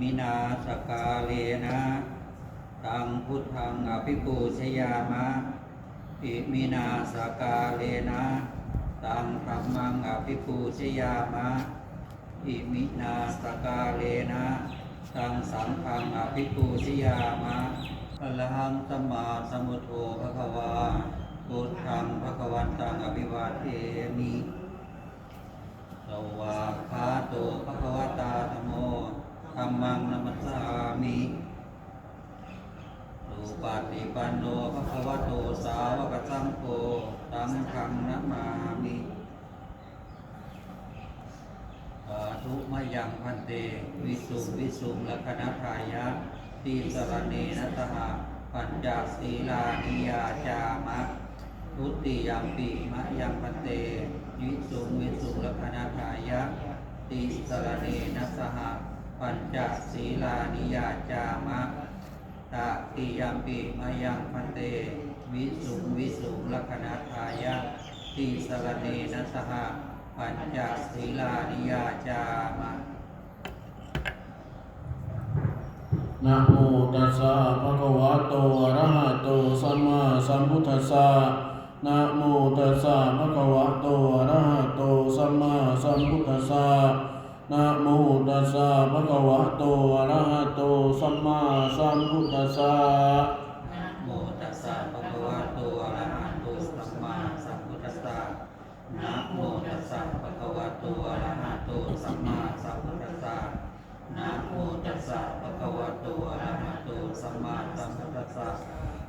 ມິນາສະກາເລນະ ຕັງ ພຸດທັງ ອະພິປູຊະຍາມະ. ອິມິນາສະກາເລນະ ຕັງ ທັມມັງ ອະພິປູຊະຍາມະ. ອິມິນາສະກາເລນະ ຕັງ ສັງຄັງ ອະພິປູຊະຍາມະ. ອະລະຫັງ ສຳມາສຳພຸດໂທ ພະຄະວາ ພຸດທັງ ພະຄະວັນຕັງ ອະພິວາເທມິ. ສະວາກຂາໂຕ ພະຄະວະຕາ ທຳໂມ ທຳມັງ ນະມັດສາມິ. ສຸປະຕິປັນໂນ ພະຄະວະໂຕ ສາວະກະສັງໂຄ ສັງຄັງ ນະມາມິ. ສາທຸ ມະຍັງ ພັນເຕ ວິສຸງ ວິສຸງ ລັກຂະນະທາຍະ ຕິສະລະເນນະ ສະຫະ ປັນຈະສີລານິ ຍາຈາມະ. ທຸຕິຍຳປີ ມະຍັງ ພັນເຕ ວິສຸງ ວິສຸງ ລັກຂະນະທາຍະ ຕິສະລະເນນະ ສະຫະ ປັນຈະສີລານິ ຍາຈາມະ. ຕະຕິຍຳປີ ມະຍັງ ພັນເຕ ວິສຸງ ວິສຸງ ລັກຂະນະທາຍະ ຕິສະລະເນນະ ສະຫະ ປັນຈະສີລານິ ຍາຈາມະ. ນະໂມຕັດສະ ພະຄະວະໂຕ ອະລະຫະໂຕ ສຳມາສຳພຸດທັດສະ. ນະໂມຕັດສະ ພະຄະວະໂຕ ອະລະຫະໂຕ ສຳມາສຳພຸດທັດສະ. ນະໂມຕັດສະ ພະຄະວະໂຕ ອະລະຫະໂຕ ສຳມາສຳພຸດທັດສະ. ນະໂມຕັດສະ ພະຄະວະໂຕ ອະລະຫະໂຕ ສຳມາສຳພຸດທັດສະ. ນະໂມຕັດສະ ພະຄະວະໂຕ ອະລະຫະໂຕ ສຳມາສຳພຸດທັດສະ. ນະໂມຕັດສະ ພະຄະວະໂຕ ອະລະຫະໂຕ ສຳມາສຳພຸດທັດສະ.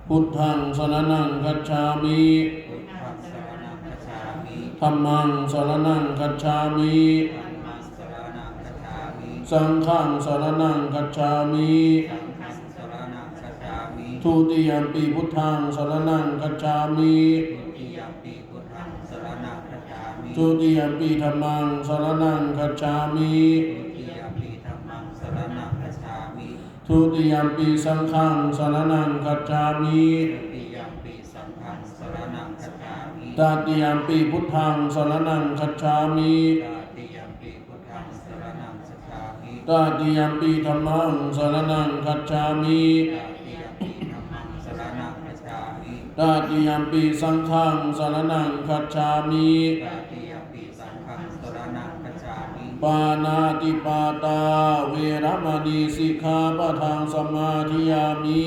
ພຸດທັງ ສະລະນັງ ຄັດສາມິ. ພຸດທັງ ສະລະນັງ ຄັດສາມິ. ທຳມັງ ສະລະນັງ ຄັດສາມິ. ທຳມັງ ສະລະນັງ ຄັດສາມິ. ສັງຄັງ ສະລະນັງ ຄັດສາມິ. ສັງຄັງ ສະລະນັງ ຄັດສາມິ. ທຸຕິຍຳປີ ພຸດທັງ ສະລະນັງ ຄັດສາມິ. ທຸຕິຍຳປີ ພຸດທັງ ສະລະນັງ ຄັດສາມິ. ທຸຕິຍຳປີ ທຳມັງ ສະລະນັງ ຄັດສາມິ. ທຸຕິຍຳປີ ທຳມັງ ສະລະນັງ ຄັດສາມິ. ທຸຕິຍຳປີ ສັງຄັງ ສະລະນັງ ຄັດສາມິ. ທຸຕິຍຳປີ ສັງຄັງ ສະລະນັງ ຄັດສາມິ. ຕະຕິຍຳປີ ພຸດທັງ ສະລະນັງ ຄັດສາມິ. ຕະຕິຍຳປີ ພຸດທັງ ສະລະນັງ ຄັດສາມິ. ຕະຕິຍຳປີ ທຳມັງ ສະລະນັງ ຄັດສາມິ. ຕະຕິຍຳປີ ທຳມັງ ສະລະນັງ ຄັດສາມິ. ຕະຕິຍຳປີ ສັງຄັງ ສະລະນັງ ຄັດສາມິ. ຕະຕິຍຳປີ ສັງຄັງ ສະລະນັງ ຄັດສາມິ. ປານາຕິປາຕາ ເວລະມະນີ ສິກຂາປະທັງ ສະມາທິຍາມິ.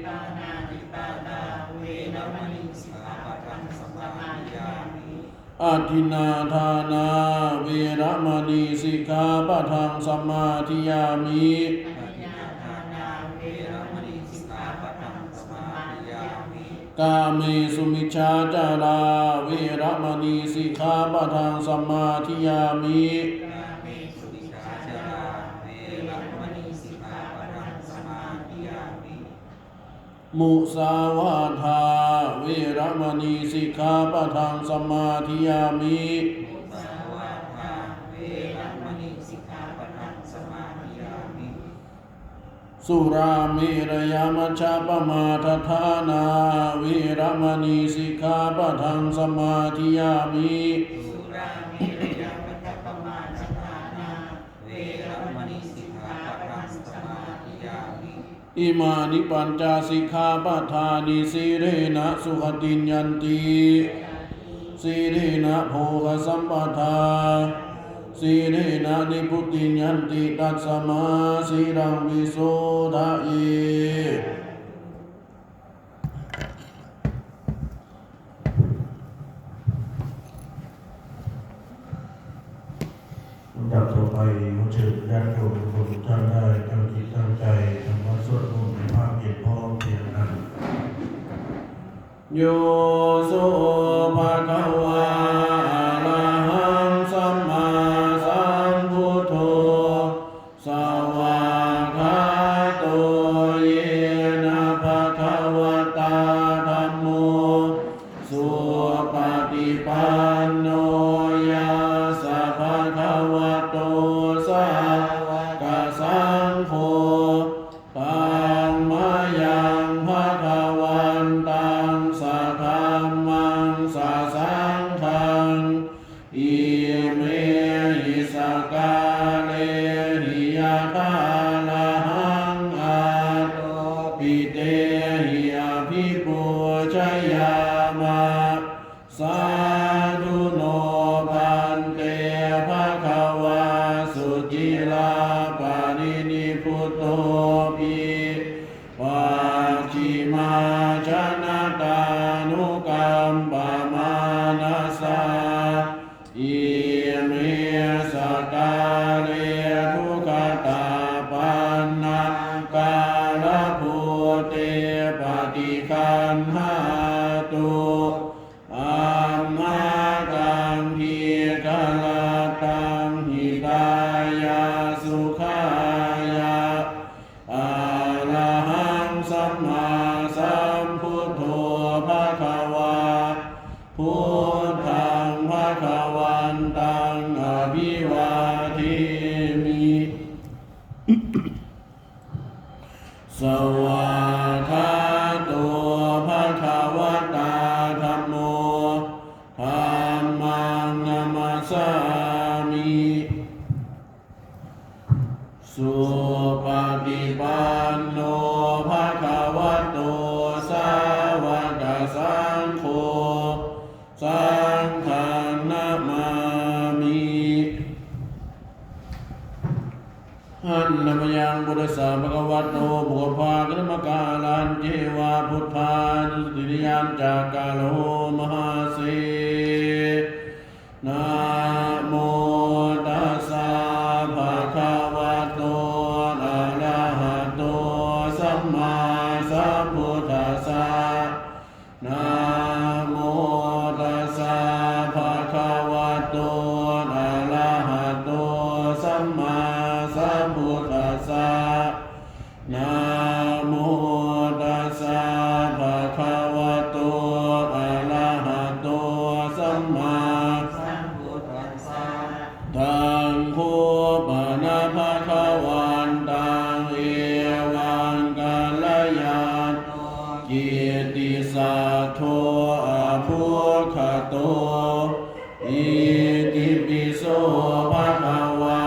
ປານາຕິປາຕາ ເວລະມະນີ ສິກຂາປະທັງ ສະມາທິຍາມິ. ອະທິນນາທານາ ເວລະມະນີ ສິກຂາປະທັງ ສະມາທິຍາມິ. ອະທິນນາທານາ ເວລະມະນີ ສິກຂາປະທັງ ສະມາທິຍາມິ. ກາເມສຸມິດສາຈາລາ ເວລະມະນີ ສິກຂາປະທັງ ສະມາທິຍາມິ. ກາເມສຸມິດສາຈາລາ ເວລະມະນີ ສິກຂາປະທັງ ສະມາທິຍາມິ. ມຸສາວາທາ ເວລະມະນີ ສິກຂາປະທັງ ສະມາທິຍາມິ. ມຸສາວາທາ ເວລະມະນີ ສິກຂາປະທັງ ສະມາທິຍາມິ. ສຸລາເມລະຍະມັດຈະປະມາດຖານາ ເວລະມະນີ ສິກຂາປະທັງ ສະມາທິຍາມິ. ສຸລາເມລະຍະມັດຈະປະມາດຖານາ ເວລະມະນີ ສິກຂາປະທັງ ສະມາທິຍາມິ. ອິມານິ ປັນຈະ ສິກຂາປະທານິ ສີເລນະ ສຸຂະຕິຍັນຕິ ສີເລນະ ໂພຄະສຳປະທາ ສີເລນະ ນິບພຸຕິຍັນຕິ ຕັດສະມາ ສີລັງ ວິໂສທະເຍ. ລຳດັບຕໍ່ໄປ ຂໍເຊີນຍາດໂຍມທຸກຄົນ ທ່ານໄດ້ຕັ້ງຈິດຕັ້ງໃຈ ທຳມະສວດມົນ ພາກພຽງພ້ອມພຽງກັນ. ໂຍ ໂສ ພະຄະວາ ອະລະຫັງ ສຳມາສຳພຸດໂທ ສະວາກຂາໂຕ ເຍນະ ພະຄະວະຕາ ທຳໂມ ສຸປະຕິປັນໂນ ຍະສະ ພະຄະວະໂຕ ສາວະກະສັງໂຄ ຕັມມະຍັງ ພະຄະວັນຕັງ ສະຖາ निभृतो हि पश्चिमाजनतानुकम्पमानसा इमे सकाले दुःखतापन्नकालभूते पटिगृह्णातु अम्माकं दीर्घरत्तं हिताय सुखाय। अरहं सम्मासम्बुद्धो भगवा। बुद्धं भगवन्तं अभिवादेमि। स्वाक्खातो भगवता धम्मो। धम्मं नमस्सामि। सुपटिपन्नो भगवतो सावकसंघो। संघं नमामि। हन्त मय्यं बुद्धस्स भगवतो पुष्पाकर्मकारञ्चेव बुद्धानुस्सतिनियञ्च करोमि हसे। नमो तस्स भगवतो अरहतो सम्मासम्बुद्धस्स। नमो तस्स भगवतो अरहतो सम्मासम्बुद्धस्स। नमो तस्स भगवतो अरहतो सम्मासम्बुद्धस्स। ततो हि भगवन्तं एवं कालयन्तो कित्तिसद्धो अभ्युगतो। इतिपि so bhagavā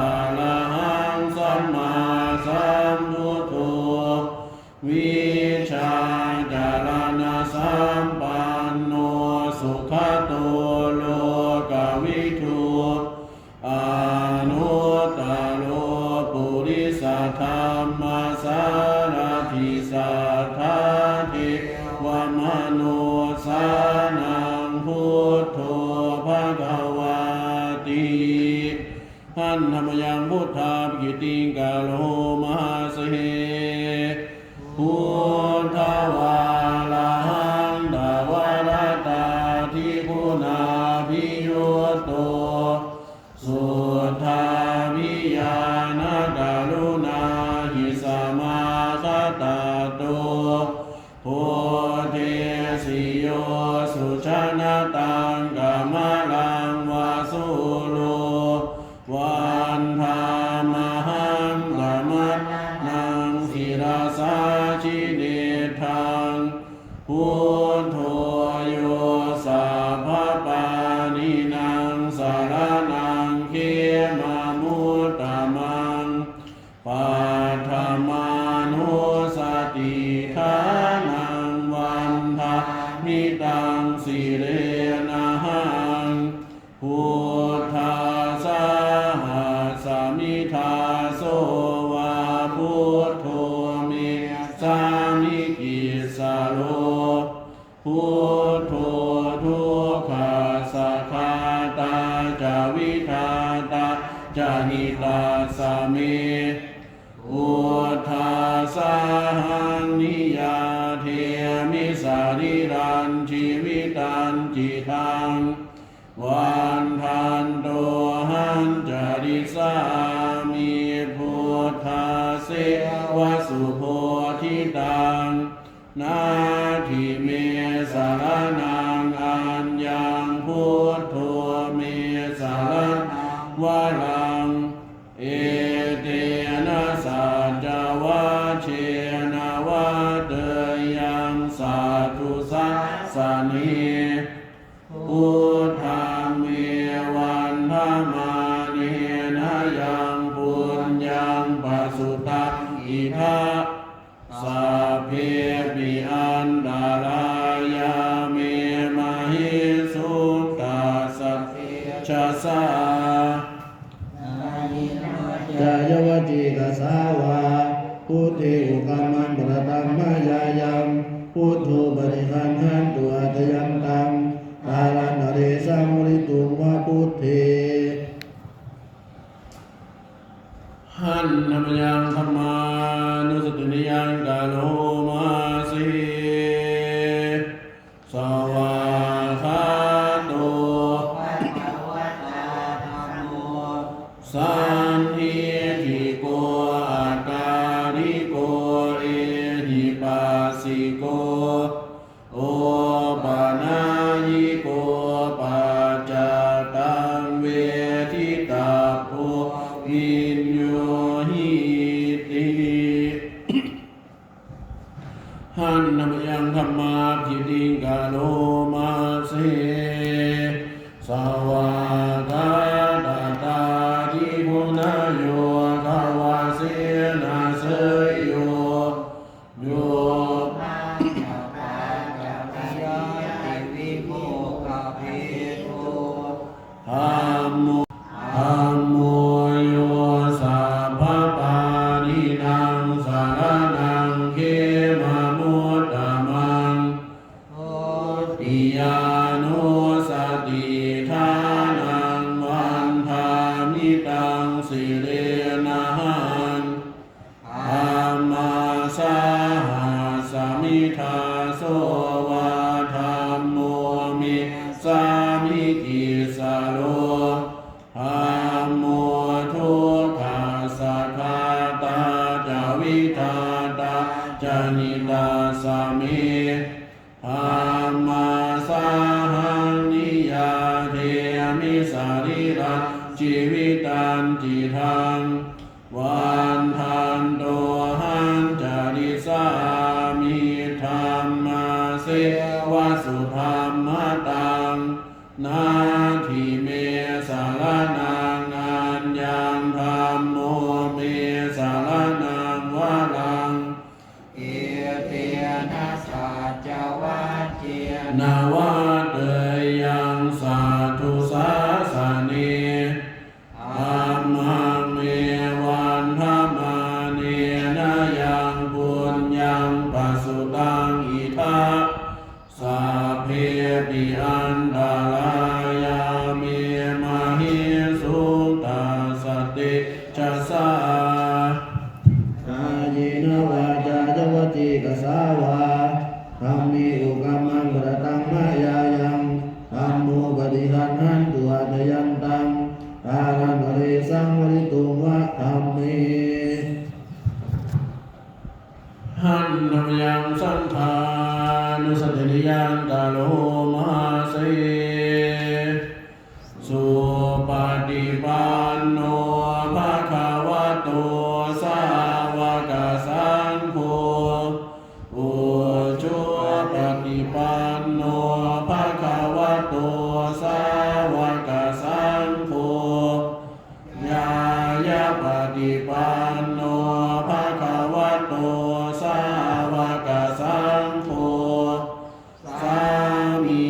arahaṃ sammāsambuddho vijjācaraṇasampanno sugato lokavidū anuttaro purisadammasārathi satthā devamanussānaṃ buddho bhagavāti. Handa mayaṃ buddhapakīrtiṃ karoma se. Buddhavārahantavaratādiguṇābhiyutto suddhābhiñāṇakaruṇāhi samāgatatto bodhesi yo sujanataṃ kamalaṃva sūro vandāmahaṃ tamaharaṃ sirasā jinendaṃ. Buddho yo sabbapāṇīnaṃ saraṇaṃ khemamuttamaṃ paṭhamānussatiṭṭhānaṃ vandāmi taṃ sirenahaṃ. Buddhassāhasmi dāso va buddho me sāmikissaro. Buddho dukkhassa ghātā ca vidhātā ca hitassa me. Buddhassāhaṃ niyyādemi sarīrañjīvitañcidaṃ vandantohaṃ carissāmi buddhasseva subodhitaṃ. Natthi me saraṇaṃ aññaṃ buddho me saraṇaṃ varaṃ etena saccavajjena vaḍḍheyyaṃ satthu sāsane. Buddhaṃ me vandamānena yaṃ puññaṃ pasutaṃ idha sabbepi antarāyā me māhesuṃ tassa tejasā kāyena vācāya va cetasā สาวา พุทเท อุกามัง ปะระตัง มะยายัง พุทโธ ปะริหันหันตุ อาทะยันตัง กาลันทะเร สังวริตุง วะ พุทเท หันนมยัง ธัมมานุสตินิยัง กะโรมาสิ สวากขาโต ภะคะวะตา ธัมโม สันทิฏฐิโก อะกาลิโก เอหิปัสสิโก โอปะนายยิโก ปัจจัตตัง เวทิตัพโพ วิญญูหิติ หันนมยัง ธัมมาภิติง กะโรมาสิ สวากขาตตา ทิคุณโยคะวะเสนะเสยโย โย ธัมโม ธัมโม โย สัพพะปาณินัง สะระณัง เขมะมุตตะมัง ทุติยานุสติทานัง วันทามิตัง สิเรนะหัง ธัมมาสหัสสะมิ ทาโส วา ธัมโม เมสสามิ กิสสะโร ธัมโม ทุกขัสสะ ฆาตา จะ วิธาตา จะ หิตัสสะเม ธัมมาสหัง นิยาเทมิ สะรีรัง จีวิตัง ติฏฐัง วันทันโตหัง จาริสสามิ ธัมมาเสวะสุ ธัมมะตัง นัตถิเม สะระณัง อัญญัง ธัมโม เม สะระณัง วะรัง เอเตนะ สัจจะ วัจเจนะ วัตเตยยัง สัตถุ สาสะเน ธัมมัง เม วันทะมะเนนะ ยัง ปุญญัง ปะสุตัง อิทะ สัพเพปิ อันตะรายา เม มะหิง สุง ตัสสะ เตจะสสะ กาเยนะ วาจา จะ วะจี กะสาวา ธัมเม อุกามัง ปะระตัง มะยายัง ธัมโม ปะริหันหันตุ อาทะยันตัง กาลันทะเร สังวริตุง วะ ธัมเม หันนมยัง สังฆานุสตินิยัง กะโรมาสิ สุปะติปันโน ภะคะวะโต สาวะกะสังโฆ อุจุปะติปันโน ภะคะวะโต สาวะกะสังโฆ ญาญะปะติปันโน ภะคะวะโต สาวะกะสังโฆ สามี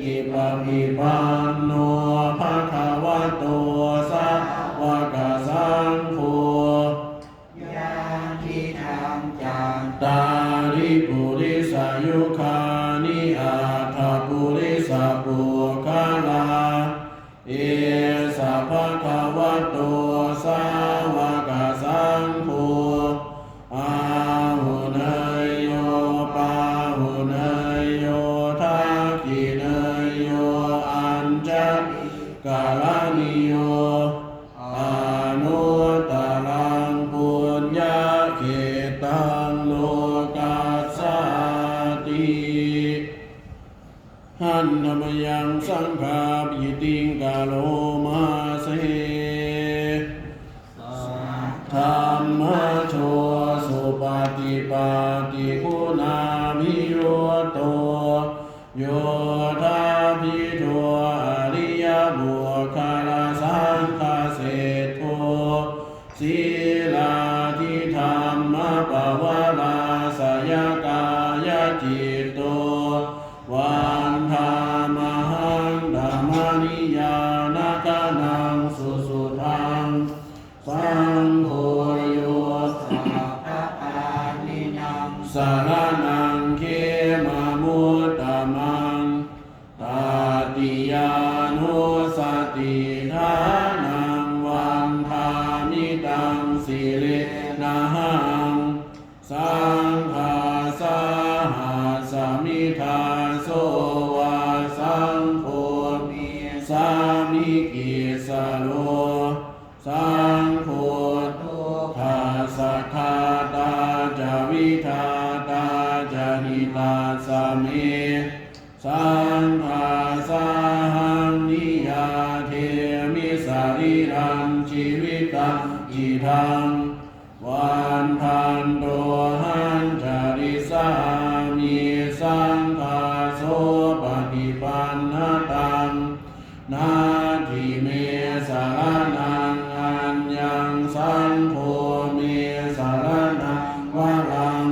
จิปะติปันโน ภะคะวะโต สาวะกะสังโฆ ยะติธัง จัตตาริ ปุริสะยุคานิ อัตถะปุริสะปุคคะลา เอสะ ภะคะวะโต สาวะกะสังโฆ อาหุเนยโย ปาหุเนยโย ทักขิเนยโย อัญชะลิกะระณิโย อนุตตะรัง ปุญญะเขตตัง โลกัสสาติ หันนมยัง สังฆาภิติง กะโรมาสิ ธัมมะโจ สุปะติปัตติคุณาภิยุตโต โยธาภิโต อะริยะบุคคละสังฆะเศรษโฐ สีลาธิธัมมะปะวะลาสะยะกายะจิตโต วันทามะหัง ธัมมะนิยานะกะนัง สุสุทัง สังโฆ โย ສະລະນັງ ເຂມະມຸດຕະມັງ ຕະຕິຍານຸສະຕິຖານັງ ວັນທາມິຕັງ ສິເຣນະຫັງ ສັງຄາສາຫັດສະມິທາໂສ ວາສັງໂຄ ເມສາມິກິດສະໂລ ສັງໂຄ ທຸກຂະສະຄາຕາ ຈະວິທາຕາ ຈະຫິຕັດສະເມ ສັງຄາສາຫັງ ນິຍາເທມິ ສະລີລັງ ຈີວິຕັງ ອີທັງ ວັນທັນໂຕ ຫັນຈະລິສາມິ ສັງຄາໂສ ປະຕິປັນນະຕັງ ນັດຖິເມ ສະລະນັງ ອັນຍັງ ສັງໂຄ ເມ ສະລະນັງ ວະລັງ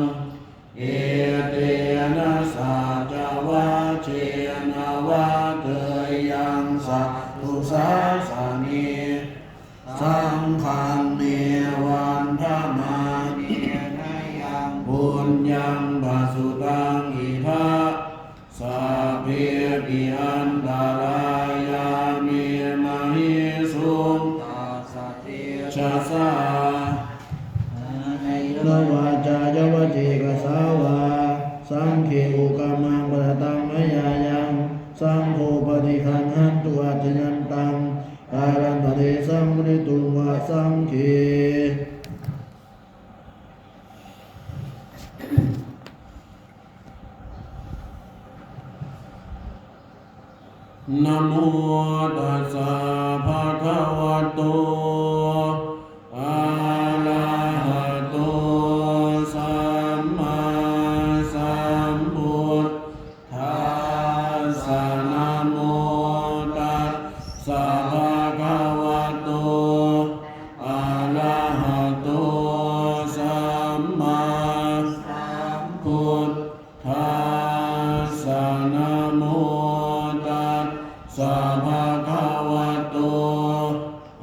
ເອເຕນະ ສັດຈະວັດເຊນະ ວັດເທຍັງ ສັດທຸສາສະເນ ສັງຄັງ ເມ ວັນທະມາມິ ນະຍັງ ປຸນຍັງ ປະສຸຕັງ ອິທະ ສັບເພ ປິ ອັນຕະລາຍາ ເມ ມະເຫສຸງ ຕັດສະ ເຕຈະສາ ນາຍະ ວາຈາຍະ ວະຈີກະສາວາ ສັງເຂ ອຸກະມັງ ປະຕະຕັງ ມະຍາຍັງ ສັງໂຄ ປະຕິຄັນຫັນຕຸ ອັດຈະຍັນຕັງ ກາລັນຕະເລ ສັງວະລິຕຸງ ວະສັງເຂ ນະໂມຕັດສະ ພະຄະວະໂຕ ອະລະຫະໂຕ ສຳມາສຳພຸດທັດສະ ນະໂມຕັດສະ ພະຄະວະໂຕ ອະລະຫະໂຕ ສຳມາສຳພຸດທັດສະ ນະໂມຕັດສະ ພະຄະວະໂຕ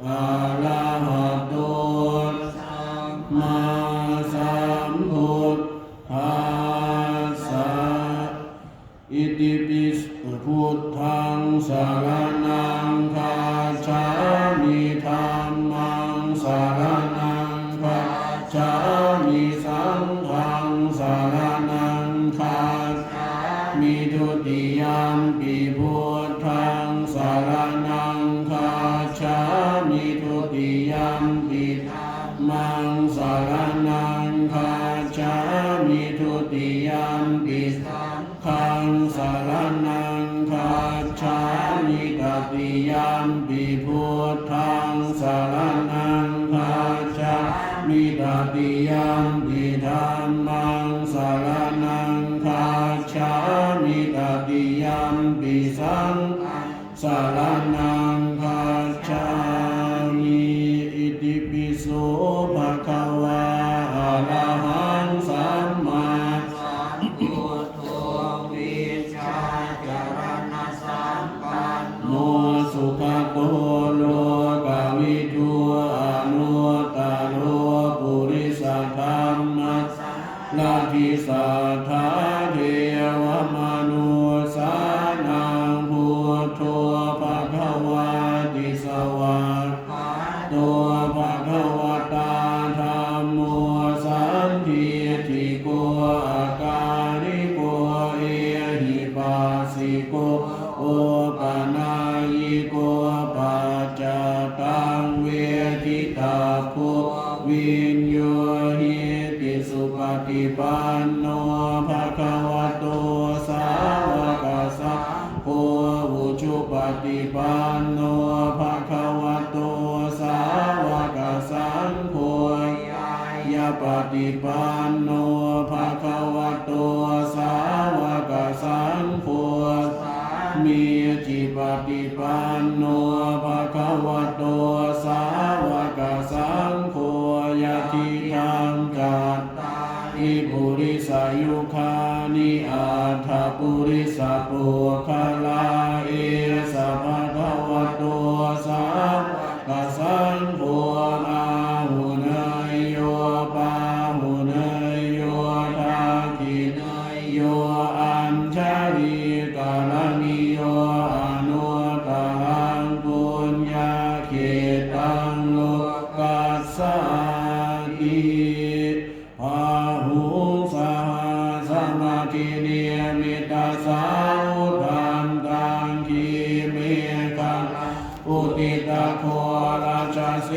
ອະລະຫະໂຕ ສຳມາສຳພຸດທັດສະ ອິຕິປິໂສ ພຸດທັງ ສະລະນັງ ຄັດສາມິ ທັມມັງ ສະລະນັງ ຄັດສາມິ ສັງຄັງ ສະລະນັງ ຄັດສາມິ ທຸຕິຍຳປິ ພຸດທັງ ສະລະນັງ ຄັດສາມິ ທຸຕິຍຳປິ ທັມມັງ ສະລະນັງ ຄັດສາມິ ທຸຕິຍຳປິ ສັງ ຄັງ ສະລະນັງ ຄັດສາມິ ຕະຕິຍຳປິ ພຸດທັງ ສະລະນັງ ຄັດສາມິ ຕະຕິຍຳປິ ທັມມັງ ສະລະນັງ ຄັດສາມິ ຕະຕິຍຳປິ ສັງ ສະລະນັງ ຄັດສາມິ ອິຕິປິໂສ ພະຄະວາ ອະລະຫັງ ສຳມາສຳພຸດໂທ ວິຊາຈາລະນະສຳປັນໂນ ສຸກະໂຕ ໂລກະວິທູ ອະນຸດຕະໂລ ປຸລິສະທຳມະ ສາລະຖິ ສັດຖາເທວະມະນຸດສານັງ ພຸດໂທ ພະຄະວາຕິ ສະຫວາກຂາໂຕ ພະຄະວະຕາ ທຳໂມ ສັນທິດຖິໂກ ອາກາລິໂກ ເອຫິປັດສິໂກ ໂອປະນາຍິໂກ ປັດຈະຕັງ ເວທິຕາໂພ ວິນໂຍຫິຕິ ສຸປະຕິປັນໂນ ພະຄະວະໂຕ ສາວະກະສັງໂຄ ອຸຈຸປະຕິປັນໂນ ພະຄະວະໂຕ ສາວະກະສັງໂຄ ຍາຍະປະຕິປັນໂນ ພະຄະວະໂຕ ສາວະກະສັງໂຄ ສາມີຈິປະຕິປັນໂນ ພະຄະວະໂຕ ສາວະກະສັງໂຄ ຍະທິທັງ ຈັດຕາລິ ປຸລິສະຍຸຄານິ ອັດຖະປຸລິສະປຸກຄະລາ ເອສະ ພະຄະວະໂຕ ສາວະກະສັງໂຄ ອາຫຸເນຍໂຍ ປາຫຸເນຍໂຍ ທັກຂ າຫຸງ ສະຫັດສະມະທິນິມິດຕະສາວຸດທັນຕັງ ກິເມຂະລັງ ອຸທິດຕະໂຄລະຈະເສ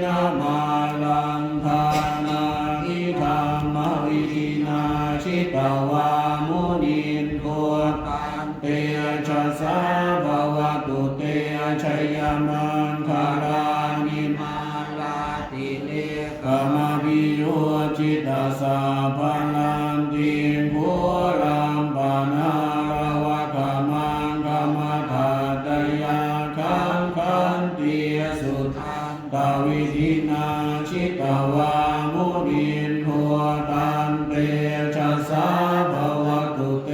ນະມາລັງ ທານາທິທຳມະວິທິນາ ຈິດຕະວາມຸນິນໂທ ເຕຊະສາ ພະວະຕຸເຕ ຊະຍະມັງຄະລານິ ມາລາຕິເລກະມະພິໂຍຈິດຕະສັບພະລັນຕິງ ໂຄລັງປະນາລະວະກະມັງຄະມະທັດຕະຍາຄັງ ຂັນຕິສຸທັນ ຕະວິທິນາ ຈິດຕະວາມຸນິນໂທ ຕັນເຕຊະສາ ພະວະຕຸເຕ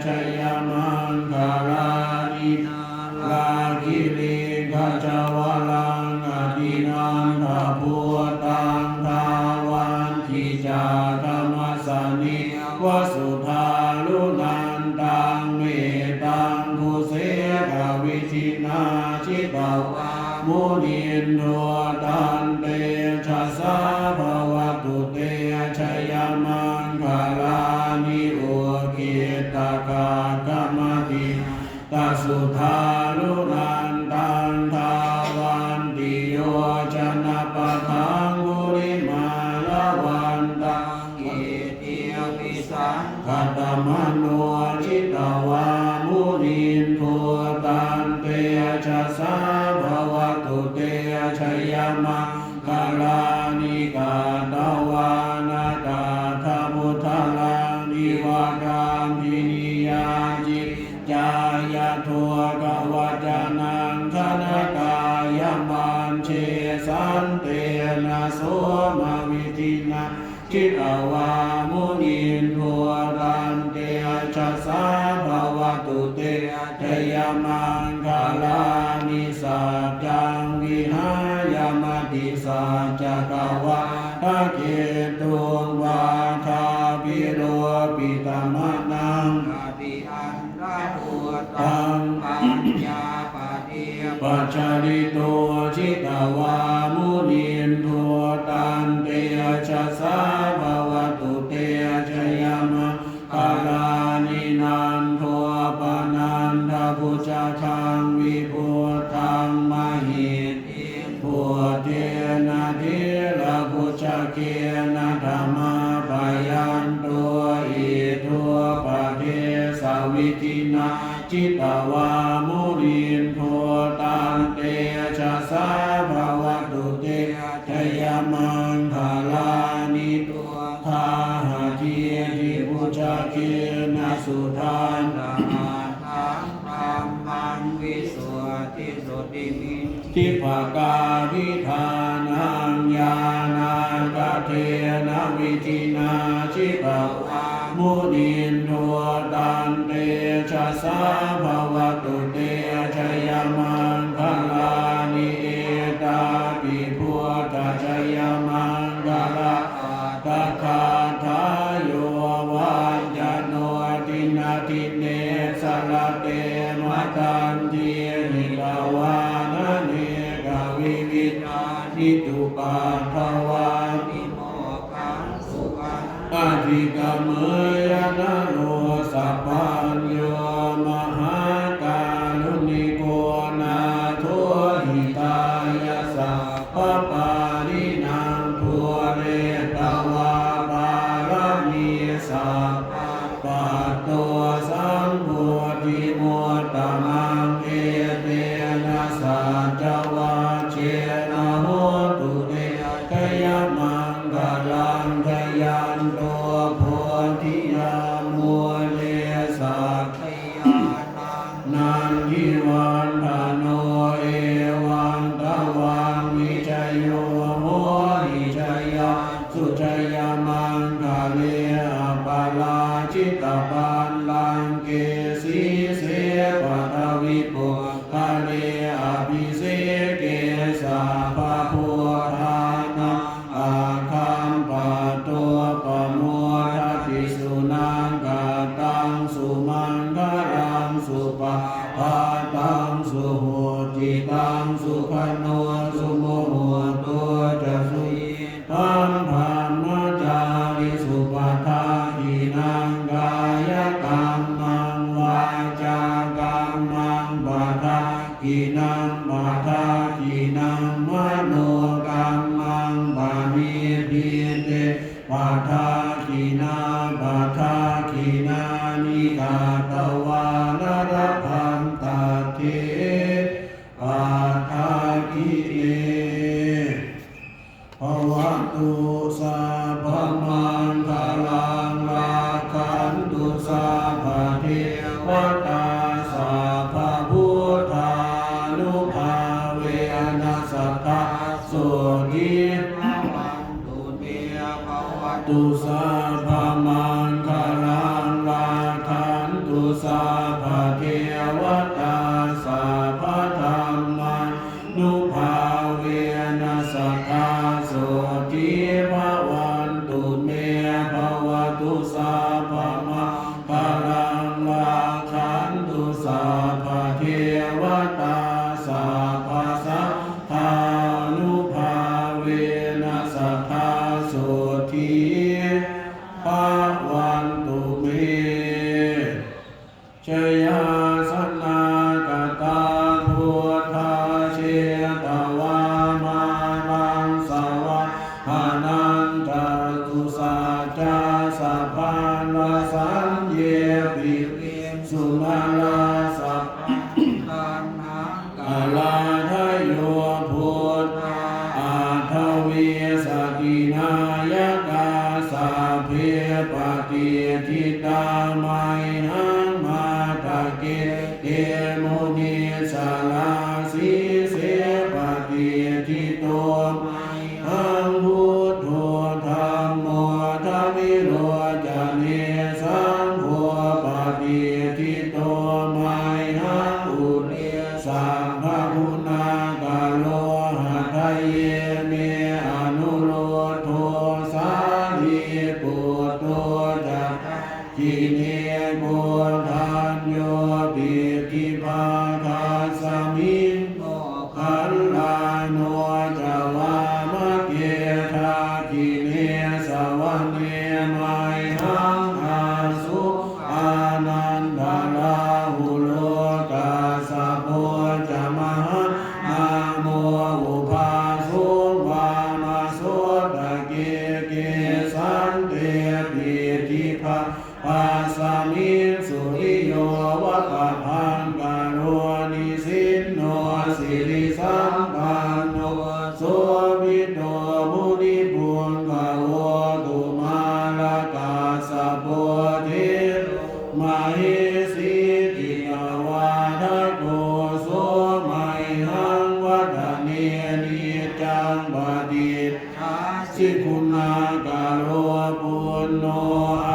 ຊະຍະມັງຄະລານິ ນາລາກິລິງຄະຈະວະລັງ ອະທິນັນທະພຸດທັງ ທາວັນທິຈາຄະມະສະເນ ວະສຸທາລຸນັນຕັງ ເມຕັງພູເສກະວິທິນາ ຈິດຕະວາມຸນິນໂທ ຕັນເຕຊະສາ ພະວະຕຸເຕ ຊະຍະມັງຄະລານິ ອຸກິດຕະກັກຂະມະຕິ ຕະສຸທາລຸນັນຕັງ ທາວັນຕິໂຍຈະນະປະທັງ ກຸລິມາລະວັນຕັງ ອິດທິວິສັງຄະຕະມະໂນ ຈິດຕະວາມຸນິນໂທ ຕັນເຕຊະສາ ພະວະຕຸເຕ ຊະຍະມັງຄະລານິ ກາຕະວານະຕະຖະພຸດທະລັງ ອິວະກັມພິນິຍາຈິງ ຈາຍະໂທກະວັດຈະນັງ ຄະນະກາຍະບັນເຊ ສັນເຕນະໂສມະວິທິນາ ຈິດຕະວາມຸນິນໂທ ຕັນເຕຊະສາ ພະວະຕຸເຕ ຊະຍະມັງຄະລານິ ສັດຈັງວິຫາຍະມະຕິສັດຈະກະວາທະເກຕຸງ ວາທາພິໂລປິຕະມະນັງ ອະພິອັນລະໂທຕັງ ປັນຍາປະເດ ປັດຈະລິໂຕ ຈິດຕະວາມຸນິນໂທ ຕັນເຕຊະສາ ພະວະຕຸເຕ ຊະຍະມັງຄະລານິ ນັນໂທປະນັນທະບຸດຈະຄັງ ວິພຸດທັງມະຫິດ ຕິງ ພຸດເທນະເຖລະບຸດຈະເກນະ ທະມາປະຍັນໂຕ ອິດໂທປະເດສະວິທິນາ ຈິດຕະວາມຸນິນໂທ ຕັນເຕຊະສາ ພະວະຕຸເຕ ຊະຍະມັງຄະລານິ ຕຸຄາຫະທີທິພຸດຈະເກນະ ສຸທັນຕະຫັດຖັງ ທຳມັງວິສຸດທິ ສຸດທິມິດທິປະກາພິທານັງ ຍານາກະເທນະວິທິນາ ຈິດຕະວາມຸນິນໂທ ຕັນເຕຊະສາ ພະວະຕຸເຕ ຊະຍະມັງຄະລານິ ເອຕາປິພຸດທະຊະຍະມັງຄະລາ ອັດຖະກະຖາ ໂຍວັນຈະໂນ ດິນນະດິເນ ສະລະເຕ ມະທັນຕິ ຫິຕະວານະ ເນກະວິວິທານິ ອຸປັດຖະວານິ ໂມກຂັງ ສຸຂະລັງ ອະທິກຳເມຍ ນະໂລ ສະປັນໂຍ ມະຫາກາລຸນິໂກ ນາໂທ ຫິຕາຍະ ສະ ພະປາລິນັງ ປູເຣຕະວາປາລະມີ ສະພັງ ປັດໂຕ ສັງໂພທິມຸດຕະມັງ ເອເຕນະ ສັດຈະວັດເຊນະ ໂຫຕຸເຕ ຊະຍະມັງຄະລັງ ຈະຍັນໂຕ ໂພທິຍາ ມູເລ ສັກ ຍານັງ ນັນທິວັດທະໂນ ເອວັງຕະວັງ ວິຈະໂຍ ໂຫຫິ ຈະຍັງ ສຸ ຈະຍະມັງຄະເລ ອັບປະລາຈິດຕະບັນລັງເກ ສີເສ ປະທະວິປຸກຄະເລ ອະພິເສເກ ສັບພະພຸດທານັງ ອັກຂັມປະຕູປະໂມທະຕິ ສຸນັງຄະຕັງ ສຸມັງຄະລັງ ສຸປະພາຕັງ ສຸຫຸດຈິຕັງ ສຸຂະໂນ ສຸມຸຫຸດໂຕ ຈະ ສຸຍິດທັງ ທຳມະຈາຣິ dakkhiṇā padakkhiṇāni katvāna labhantatthe padakkhiṇe. Bhavatu sabbamaṅgalaṃ, rakkhantu sabbadevatā, sabbabuddhānubhāvena sadā sotthī bhavantu me. Bhavatu sabbamaṅgalaṃ, rakkhantu sabbadevatā, sabbadhammānubhāvena sadā sotthī bhavantu me. Bhavatu sabbamaṅgalaṃ, rakkhantu sabbadevatā, sabbasaṅghānubhāvena sadā sotthī bhavantu me. Jayāsanākatā buddhā jetvā māraṃ savāhanaṃ, catusaccāsabhaṃ rasaṃ ye piviṃsu narāsabhā. Taṇhaṅ karādayo buddhā aṭṭhavīsati nāyakā, sabbe patiṭṭhitā mayhaṃ matthake te munissarā. Sīse patiṭṭhito mayhaṃ buddho dhammo dvilocane, saṅgho patiṭṭhito mayhaṃ ure sabbaguṇākaro. Hadaye me anuruddho sārīputto ca dakkhiṇe, koṇḍañño piṭṭhibhāgasmiṃ moggallāno ca vāmake. Dakkhiṇe savane mayhaṃ āsuṃ ānandarāhulo, kassapo ca mahānāmo ubhāsuṃ vāmasotake. Kesante piṭṭhibhāgasmiṃ suriyo va pabhaṅkaro, nisinno sirisampanno sobhito munipuṅgavo. Kumārakassapo thero mahesī cittavādako, so mayhaṃ vadane niccaṃ patiṭṭhāsi guṇākaro. Puṇṇo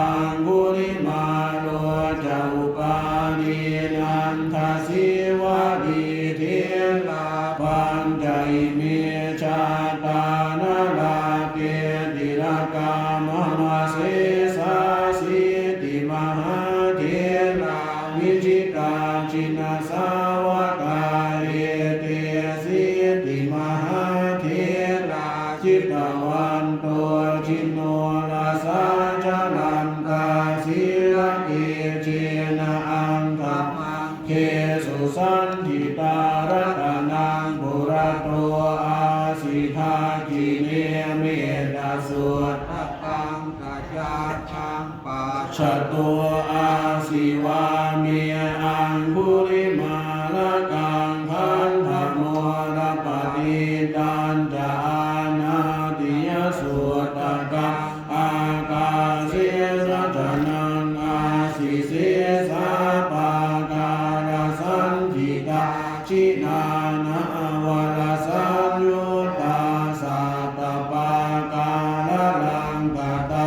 aṅgulimālo ca upālī nandasīvalī, therā pañca ime jātā nalāṭe tilakā mama. Sesāsīti mahātherā vijitā jinasāvakā, etesīti mahātherā jitavanto jinorasā, jalantā sīlatejena aṅgamaṅgesu saṇṭhitā. Ratanaṃ purato āsi dakkhiṇe mettasuttakaṃ, dhajaggaṃ pacchato āsi vāme aṅgulimālakaṃ. Khandhamoraparittañca āṭānāṭiyasuttakaṃ, ākāse chadanaṃ āsi sesā pākārasaṇṭhitā. Jinā nānāvarasaṃyuttā sattappākāralaṅkatā,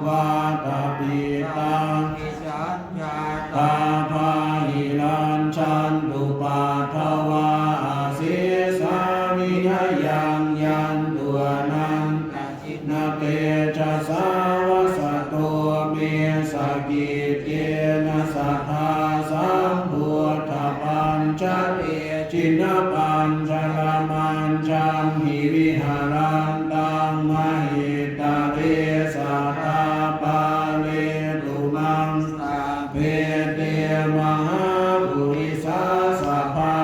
vātapittādisañjātā bāhirajjhattupaddavā, asesā vinayaṃ yantu anantajinatejasā. Vasato me sakiccena sadā sambuddhapañjare, jinapañjaramajjhamhi viharantaṃ mahītale, sadā pālentu maṃ sabbe te mahāpurisāsabhā.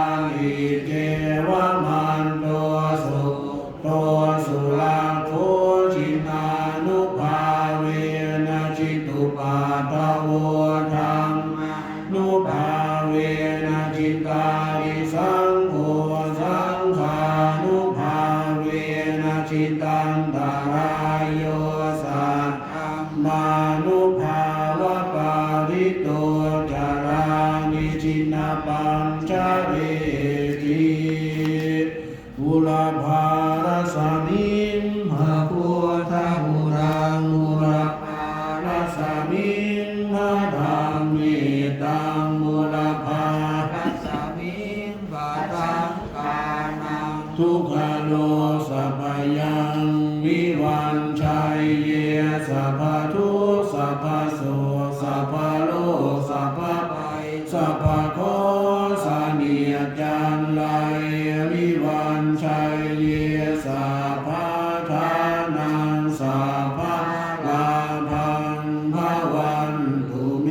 Iccevamanto sugutto surakkho, jinānubhāvē านุภาวะปาริโต จารานิชินปัญจเรติ บุรพารัสมิง พระพุทธคุณัง บุรพารัสมิง พระธัมเมตัง บุรพารัสมิง พระสังฆานัง ทุกขโร สัพพยัง วิวัญชัยเย สัพพทุกข์ สัพพโศก สัพพโรค สัพพภัย สัพพเคราะห์ เสนียดจัญไร วิวัญชัยเย สัพพทานัง สัพพลาภัง ภวันตุเม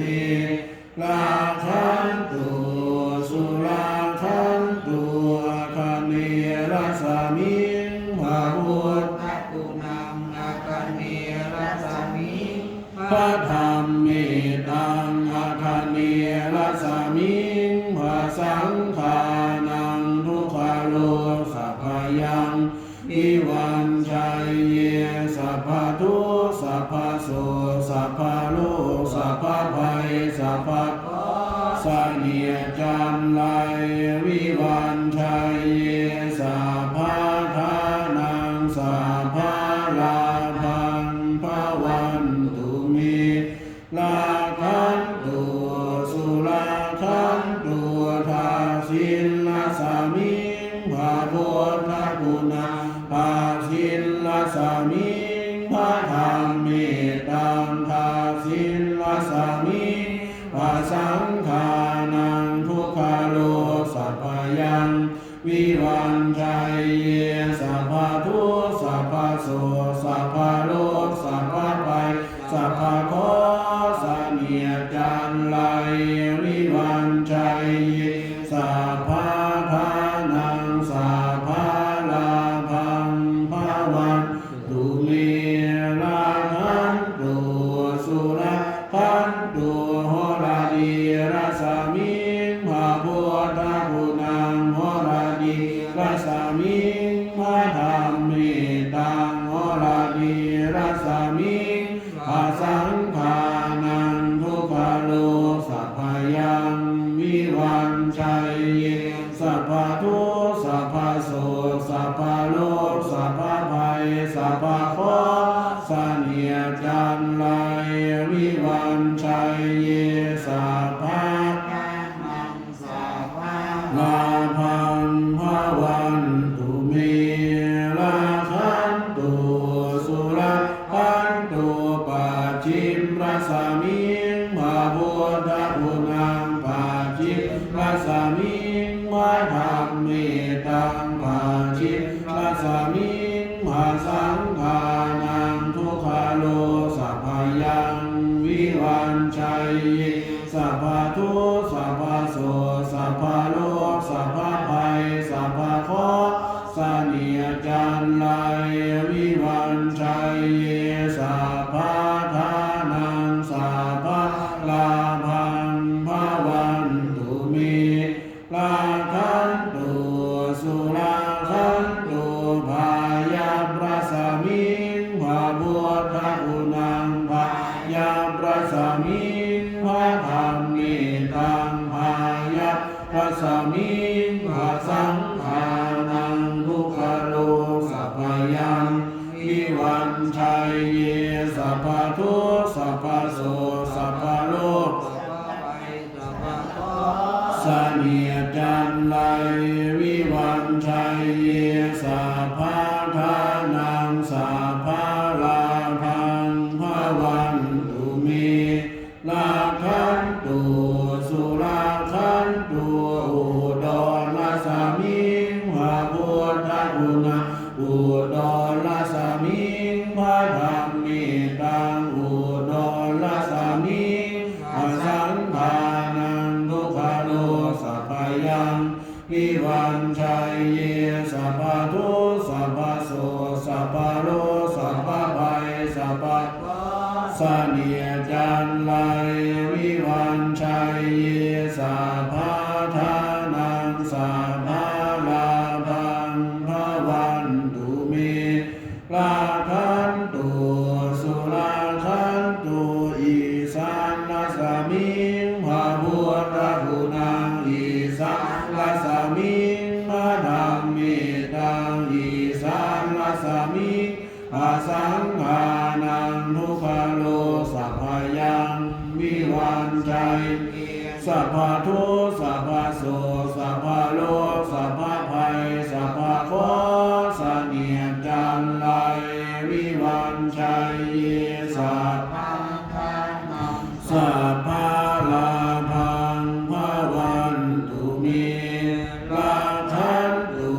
รักขันตุ สุรักขันตุ อัคคเนรัสมิง พระพุทธคุณัง อัคคเนรัสมิง พระธัมเมตัง อัคคเนรัสมิง พระสังฆานัง ทุกขโร สัพพยัง วิวัญชัยเย สัพพทุกข์ สัพพโศก สัพพโรค สัพพภัย สัพพเคราะห์ เสนียดจัญไร วิวัญชัยเย สัพพทานัง สัพพลาภัง ภวันตุเม รักขันตุ สุรักขันตุ ทักษิณรัสมิง พระพุทธคุณัง ทักษิณรัสมิง พระธัมเมตัง ทักษิณรัสมิง พระสังฆานัง ทุกขโร สัพพยัง วิวัญชัยเย สัพพทุกข์ สัพพโศก สัพพโรค สัพพภัย สัพพเคราะห์ เสนียดจัญไร วิวัญชัยเย สัพพทานัง สัพพลาภัง ภวันตุเม รักขันตุ สุรักขันตุ หรดีรัสมิง พระพุทธคุณัง หรดีรัสมิง พระธัมเมตัง หรดีรัสมิง พระสังฆานัง ทุกขโร สัพพยัง วิวัญชัยเย สัพพทุกข์ สัพพโศก สัพพโรค สัพพภัย สัพพเคราะห์ เสนียดจัญไร วิวัญชัยเย สัพพทานัง สัพพลาภัง ภวันตุเม รักขันตุ สุรักขันตุ ปัจฉิมรัสมิง พระพุทธคุณัง ปัจฉิมรัสมิง พระธัมเมตัง ปัจฉิมรัสมิง พระสังฆานัง ทุกขโร สัพพยัง วิวัญชัยเย สัพพทุกข์ สัพพโศก สัพพโรค สัพพภัย สัพพเคราะห์ เสนียดจัญไร วิวัญชัยเย สัพพทานัง สัพพลาภัง ภวันตุเม รักขันตุ สุรักขันตุ พยัพรัสมิง พระพุทธคุณัง พยัพรัสมิง พระธัมเมตัง พยัพรัสมิง พระสังฆานัง ทุกขโร สัพพยัง วิวัญชัยเย สัพพทุกข์ สัพพโศก สัพพโรค เสนียดจัญไร วิวัญชัยเย สัพพทานัง สัพพลาภัง ภวันตุเม รักขันตุ สุรักขันตุ อุดรรัสมิง พระพุทธคุณัง อุดรรัสมิง พระธัมเมตัง อุดรรัสมิง พระสังฆานัง ทุกขโร สัพพยัง วิวัญชัยเย สัพพทุกข์ สัพพโศก สัพพโรค สัพพภัย สัพพเคราะห์ เสนียดจัญไร วิวัญชัยเย สัพพทานัง สัพพลาภัง ภวันตุเม รักขันตุ สุรักขันตุ ໄຊເຢ ສັບພະທຸກ ສັບພະໂສກ ສັບພະໂລກ ສັບພະໄພ ສັບພະເຄາະ ສະໜຽດຈັນໄລ ວິວັນໄຊເຢ ສັບພະທານັງ ສັບພະລາພັງ ພະວັນຕຸເມ ລັກຂັນຕຸ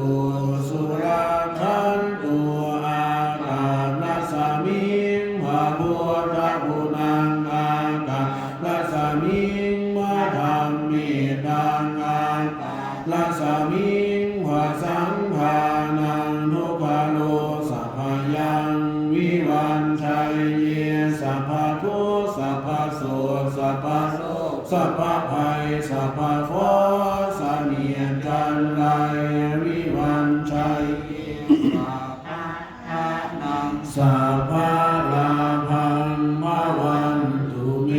ສຸລັກຂັນຕຸ ອາກາດລັດສະມິງ ພະພຸດທະຄຸນັງ ອາກາດລັດສະມິງ ພະທຳເມຕັງ ອາກາດລັດສະມິງ ພະສັງທານັງ ທຸກຂະໂລ ສະພະຍັງ ວິວັນໄຊເຢ ສັບພະທຸກ ສັບພະໂສກ ສັບພະໂລກ ສັບພະໄພ ສັບພະເຄາະ ສະໜຽດຈັນໄລ ວິວັນໄຊເຢ ສັບພະທານັງ ສັບພະລາພັງ ພະວັນຕຸເມ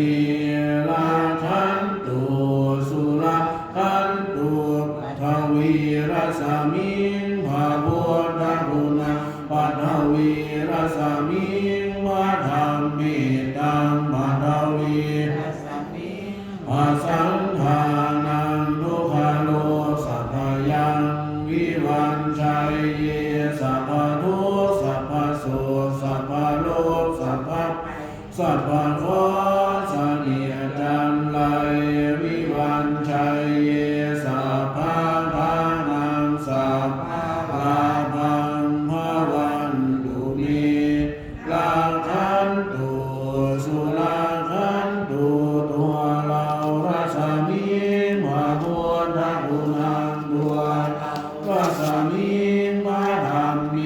ລັກຂັນຕຸ ສຸລັກຂັນຕຸ ປັດຖະວີລັດສະມິງ ພະພຸດທະຄຸນັງ ປັດຖະວີລັດສະມິງ ພະທຳເມຕັງ ປັດຖະວີ ພະສັງທານັງ ທຸກຂະໂລ ສະພະຍັງ ວິວັນໄຊເຢ ສັບພະທຸກ ສັບພະໂສກ ສັບພະໂລກ ສັບພະໄພ ສັບພະເຄາະ ສະໜຽດຈັນໄລ ວິວັນໄຊເຢ ສັບພະທານັງ ສັບພະລາພັງ ພະວັນຕຸເມ ລັກຂັນຕຸ ສຸລັກຂັນຕຸ ຕົວເລົາລັດສະມິງ ພະພຸດທະຄຸນັງ ຕົວເລົາລັດສະມິງ ພະທຳເມ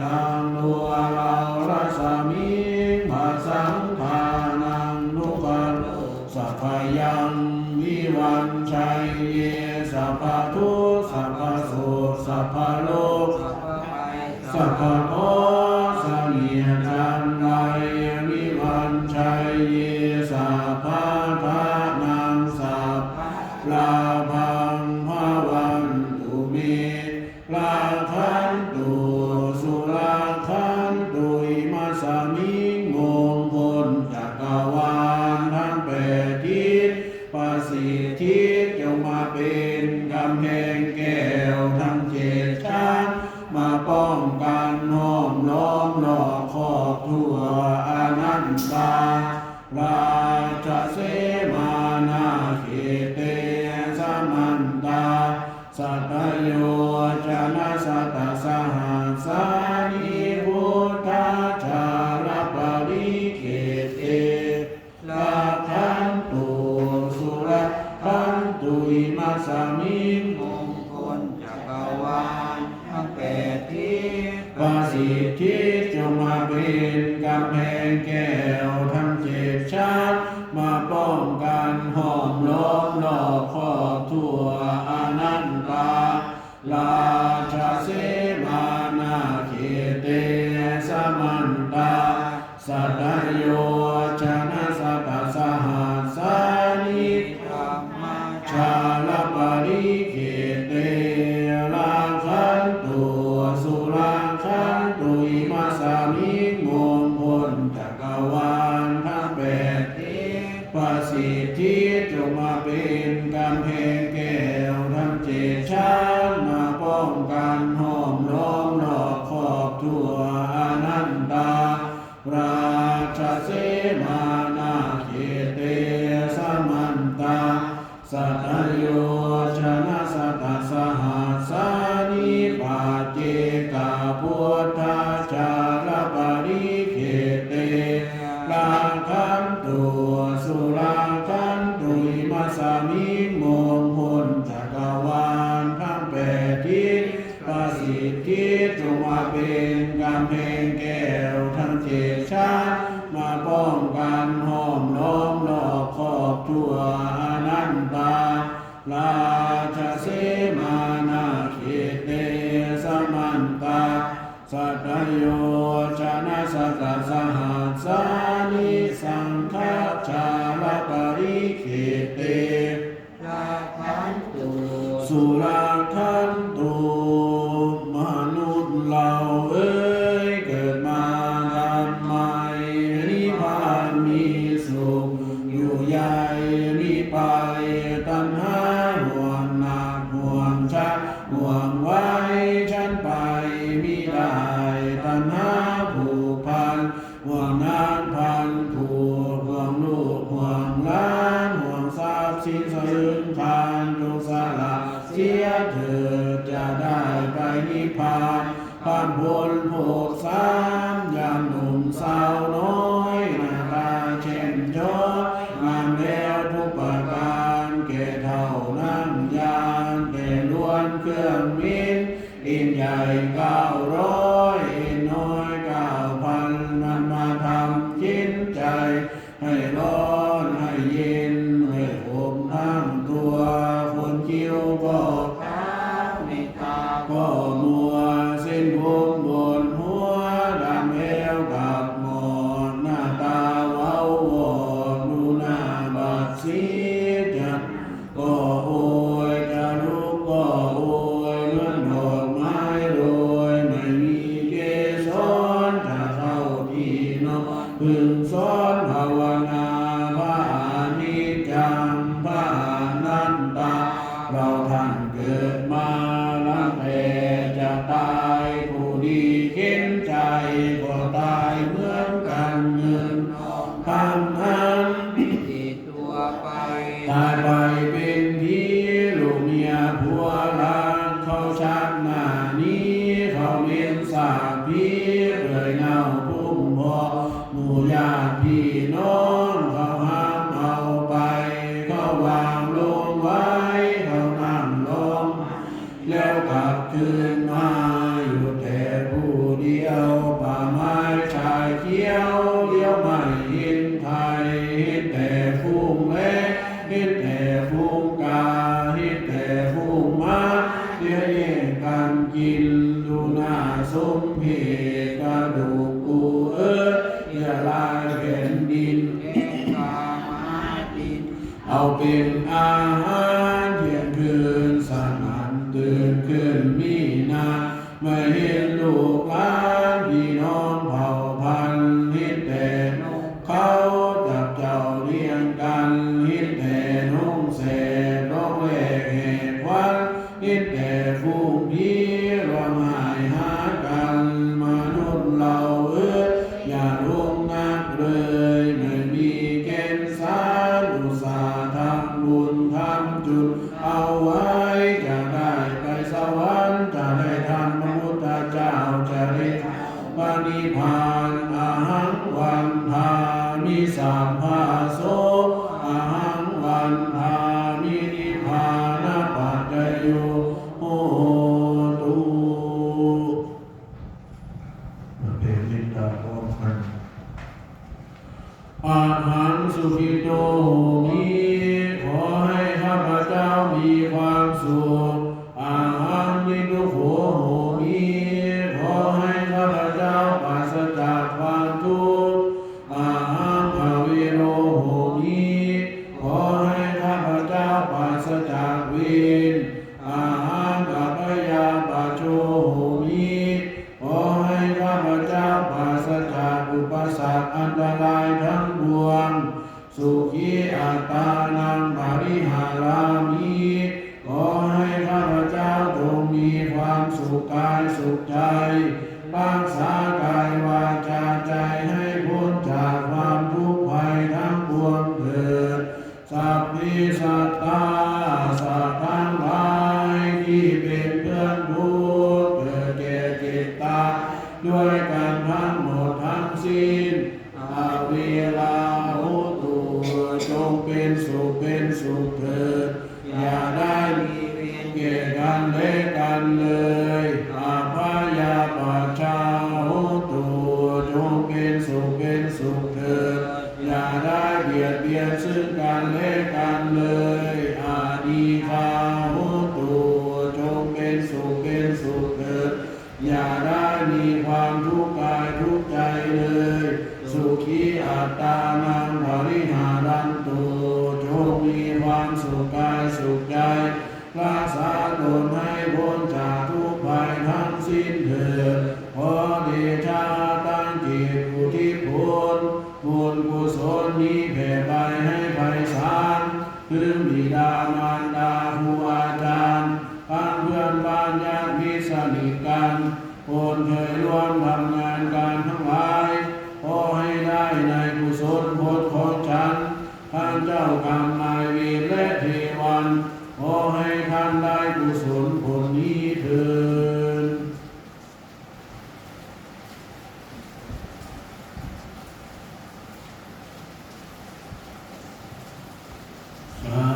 ຕັງ ຕົວເລົາລັດສະມິງ ພະສັງທານັງ ທຸກຂະໂລ ສະພະຍັງ ວິວັນໄຊເຢ ສັບພະທຸກ ສັບພະໂສກ ສັບພະໂລກ ສັບພະໄພ ສັບພະເຄາະ ສະໜຽດຈັນໄລ ວິວັນໄຊເຢ ສັບພະທານັງ ສັບພະລາພັງ ພະວັນຕຸເມ ລັກຂັນຕຸ ສຸລັກຂັນຕຸ ອິມັດສະມິງ ມົງຄົນຈັກກະວານ ທັງແປດທິດ ປະສິດທິ ຈົ່ງມາເປັນກຳແພງແກ້ວທັງເຈັດຊັ້ນ ມາປ້ອງກັນຫ້ອມລ້ອມລອບຄອບທົ່ວອະນັນຕາ ລາຊະເສມານາເຂເຕ ສະມັນຕາ ສັດຕະໂຍຊະນະຊະຕະສະຫັດສານິ ພຸດທະຈາລະປະລິເຂເຕ ລັກຂັນຕຸ ສຸລັກຂັນຕຸ ອິມັດສະມິງ ມົງຄົນຈັກກະວານ ທັງແປດທິດ ປະສິດທິ ຈົ່ງມາເປັນກຳແພງແກ້ວທັງເຈັດຊັ້ນ ມາປ້ອງກັນຫ້ອມລ້ອມລອບຄອບທົ່ວອະນັນຕາ ລາຊະເສມານາເຂເຕ ສະມັນຕາ ສັດຕະໂຍຊະນະຊະຕະສະຫັດສານິ ທຳມະຈາລະປະລິເຂເຕ ລັກຂັນຕຸ ສຸລັກຂັນຕຸ ອິມັດສະມິງ ມົງຄົນຈັກກະວານ ທັງແປດທິດ ປະສິດທິ ຈົ່ງມາເປັນກຳແພງແກ້ວທັງເຈັດຊັ້ນ ມາປ້ອງກັນຫ້ອມລ້ອມລອບຄອບທົ່ວອະນັນຕາ ລາຊະເສມານາເຂເຕ ສະມັນຕາ ສັດຕະໂຍຊະນະຊະຕະສະຫັດສານິ ປັດເຈກະພຸດທະຈາລະປະລິເຂເຕ ລັກຂັນຕຸ ສຸລັກຂັນຕຸ ອິມັດສະມິງ ມົງຄົນຈັກກະວານ ທັງແປດທິດ ປະສິດທິ ຈົ່ງມາເປັນກຳແພງແກ້ວທັງເຈັດຊັ້ນ ມາປ້ອງກັນຫ້ອມລ້ອມລອບຄອບທົ່ວອະນັນຕາ ລາຊະເສມານາເຂເຕ ສະມັນຕາ ສັດຕະໂຍຊະນະຊະຕະສະຫັດສານິ ສັງຄະຈາລະປະ ຮ້ອນໃຫ້ເຢັນ ໃຫ້ອົບທັງຕົວ ຄົນຄິ້ວກໍຂາວ ໃນຕາກໍມົວ ເສັ້ນຜົມບົນຫົວ ດຳແລ້ວກັບໝອດ ໜ້າຕາເວົ້າວອກ ດູໜ້າບັດສີ ຈະ ກໍໂອຍ ຈະລຸກກໍໂອຍ ເໝືອນດອກໄມ້ໂລຍ ໄມ່ມີເກສອນ ຈະເຂົ້າທີ່ນອນ ເພິ່ງສອນພາວະນາ ພະອະນິດຈັງ ພະອະນັດຕາ ເຫຼົ່າທ່ານເກີດມາ ລັງແຕ່ຈະຕາຍ ຜູ້ດີເຂັນໃຈ ກໍຕາຍເໝືອນກັນ ເງິນທອງຄຳອັນ ຕົວໄປ ຕາຍໄປເປັນຜີ ລູກເມຍຜົວລັກ ເຂົາຊັກໜ້າໜີ ເຂົາເໝັນສາກຜີ ເປື່ອຍເນົ່າພຸ້ງພອກ ໝູ່ຍາດພີ່ນ້ອງ ເຂົາຫາມເອົາໄປ ເຂົາວາງລົງໄວ້ ເຂົານຳລົງ ແລ້ວກັບຄືນມາ ຢູ່ແຕ່ຜູ້ດຽວ ປ່າໄມ້ຊາຍຂຽວ ດຽວໄມ້ເຫັນໄຄ ເຫັນແຕ່ຝູງແລ ເຫັນແຕ່ຝູງກາ ເຫັນແຕ່ຝູງໝາ ດຽວແຍ່ງກັນກິນ ດູໜ້າສົມເພດ ກະດູກກູເອີຍ ເຫຍື່ອລາຍແຜ່ນດິນ ເອົາເປັນອາຫານທ່ຽງຄືນ ສະນັ້ນຕື່ນຂຶ້ນມີນາ ມາເຫັນລູກຫຼານພີ່ນ້ອງເຜົ່າພັນ ເຫັນແຕ່ນົກເຂົາຈັບເຈົ້າລຽງກັນ ເຫັນແຕ່ນົງແສດ ດອກແລກແຫກຂວັນ ເຫັນແຕ່ຝູງຜີລວມຫາຍຫາກັນ ມະນຸດເຫຼົ່າເອີຍ ຢ່າຫຼົງນັກເລີຍ ໄມ່ມີແກ່ນສານ ອຸດສາທຳບຸນທຳຈຸນເອົາໄວ້ ຈະໄດ້ໄປສະຫວັນ ຈະໄດ້ທັນພະພຸດທະເຈົ້າ ຈະໄດ້ ປະນິບພານ ອະຫັງວັນທາມິ ສັບພະໂສ ອະຫັງວັນທາມິ ນິບພານະປັດຈະໂຍ ໂຫຕຸ. ເປັນເມດຕາພ້ອມກັນ. ອະຫັງສຸຂິໂຕໂຫມິ ຂໍໃຫ້ຂ້າພະເຈົ້າມີຄວາມສຸກ. ອະຫັງນິດດຸໂຂໂຫມິ ຂໍໃຫ້ຂ້າພະເຈົ້າປາສະຈາກຄວາມທຸກ. ອະຫັງພະເວໂຣໂຫມິ ຂໍໃຫ້ຂ້າພະເຈົ້າປາສະຈາກເວນ. ອະຫັງອະພະຍາປະໂຊໂຫມິ ຂໍໃຫ້ຂ້າພະເຈົ້າປາສະຈາກອຸປະສັກອັນຕະລາຍທັງປວງ. ສຸຂີອັດຕານັງປະລິຫາຣາມິ ຂໍໃຫ້ຂ້າພະເຈົ້າຈົ່ງມີຄວາມສຸກກາຍສຸກໃຈ ຮັກສາກາຍວາຈາໃຈໃຫ້ພົ້ນຈາກຄວາມທຸກໄພທັງປວງເທີດ. ສັບພີສັດຕາ ສັດທັງຫຼາຍທີ່ເປັນເພື່ອນທຸກ ເກີດແກ່ເຈັບຕາຍດ້ວຍກັນທັງໝົດທັງສິ້ນ. ອະເວລາໂຫຕຸ ຈົ່ງເປັນສຸກເປັນສຸກເທີດ ຢ່າໄດ້ມີເວນແກ່ກັນແລະກັນເລີຍ. ອະພະຍາປັດຊາໂຫຕຸ ຈົ່ງເປັນສຸກເປັນສຸກເທີດ ຢ່າໄດ້ບຽດບຽນຊຶ່ງກັນແລະກັນເລີຍ. ອະນີຄາໂຫຕຸ ຈົ່ງເປັນສຸກເປັນສຸກເທີດ ຢ່າໄດ້ມີຄວາມທຸກກາຍທຸກໃຈເລີຍ. ສຸຂີອັດຕານັງປະລິຫາຣັນຕຸ ຈົ່ງມີຄວາມສຸກກາຍສຸກໃຈ ຮັກສາຕົນໃຫ້ພົ້ນຈາກທຸກໄພທັງສິ້ນເທີດ. ຂໍເດຊະຕັ້ງຈິດອຸທິດຜົນ ບຸນກຸສົນນີ້ແຜ່ໄປໃຫ້ໄພສານ ເຖິງບິດາມານດາ ຄູອາຈານ ທັງເພື່ອນບ້ານຍາດມິດສະໜິດກັນ ຄົນເຄີຍຮ່ວມທຳງານການທັງຫຼາຍ ຂໍໃຫ້ໄດ້ໃນກຸສົນຜົນຂອງສັນ ທັງເຈົ້າກຳນາຍເວນ ແລະ ເທວັນ ຂໍໃຫ້ທ່ານໄດ້ກຸສົນຜົນນີ້ເທີນ. ສາ